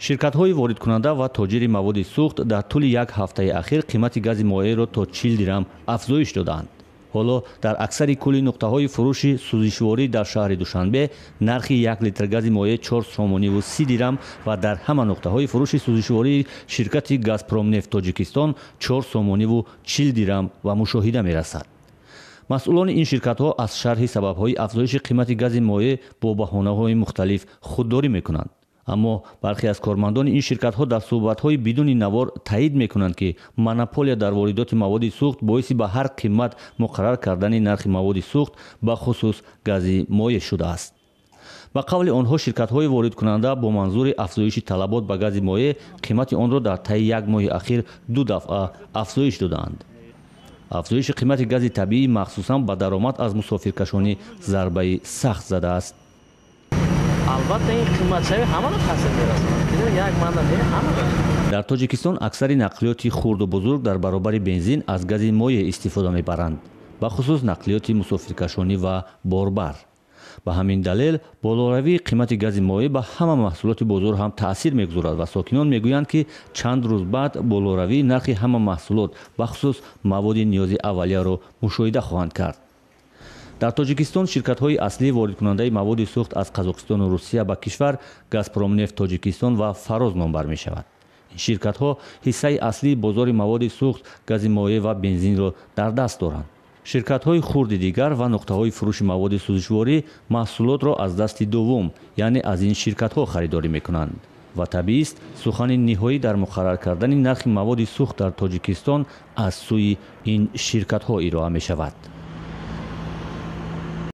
Ширкатҳои воридкунанда ва тоҷири маводи сӯхт дар тӯли як ҳафтаи ахир қимати гази моеъро то 40 дирам афзоиш додаанд. Ҳоло дар аксари кулли нуқтаҳои фурӯши сӯзишворӣ дар шаҳри Душанбе нархи 1 литр гази моеъ 4 сомониву 30 дирам ва дар ҳама нуқтаҳои фурӯши сӯзишвории ширкати «Газпромнефт Тоҷикистон» 4 сомониву 40 дирам ба мушоҳида мерасад. Масъулони ин ширкатҳо аз шарҳи сабабҳои афзоиши қимати гази моеъ бо баҳонаҳои мухталиф худдорӣ мекунанд. Аммо бархе аз кормандони ин ширкатҳо дар суҳбатҳои бидуни навор таъид мекунанд, ки монополия дар воридоти маводи сӯхт боиси ба ҳар қимат муқаррар кардани нархи маводи сӯхт, ба хусус гази моеъ, шудааст. Ба қавли онҳо, ширкатҳои воридкунанда бо манзури афзоиши талабот ба гази моеъ қимати онро дар таи як моҳи ахир ду дафъа афзоиш додаанд. Афзоиши қимати гази табиӣ махсусан ба даромад аз мусофиркашонӣ зарбаи сахт задааст. Албатта, ин қиматшавӣ ҳамаро таъсир мерасонад, як мана не, ҳамаро. Дар Тоҷикистон аксари нақлиёти хурду бузург дар баробари бензин аз гази моеъ истифода мебаранд, бахусус нақлиёти мусофиркашонӣ ва борбар. Ба ҳамин далел болоравии қимати гази моеъ ба ҳама маҳсулоти бозор ҳам таъсир мегузорад ва сокинон мегӯянд, ки чанд рӯз баъд болоравии нархи ҳама маҳсулот, бахусус маводи ниёзи аввалияро мушоҳида хоҳанд кард. Дар Тоҷикистон ширкатҳои аслии воридкунандаи маводи сӯхт аз Қазоқистону Русия ба кишвар «Газпромнефт Тоҷикистон» ва «Фароз» номбар мешавад. Ин ширкатҳо ҳиссаи аслии бозори маводи сӯхт, гази моеъ ва бензинро дар даст доранд. Ширкатҳои хурди дигар ва нуқтаҳои фурӯши маводи сӯзишворӣ маҳсулотро аз дасти дуввум, яъне аз ин ширкатҳо, харидорӣ мекунанд ва табиист, сухани ниҳоӣ дар муқаррар кардани нархи маводи сӯхт дар Тоҷикистон аз сӯи ин ширкатҳо ироа мешавад.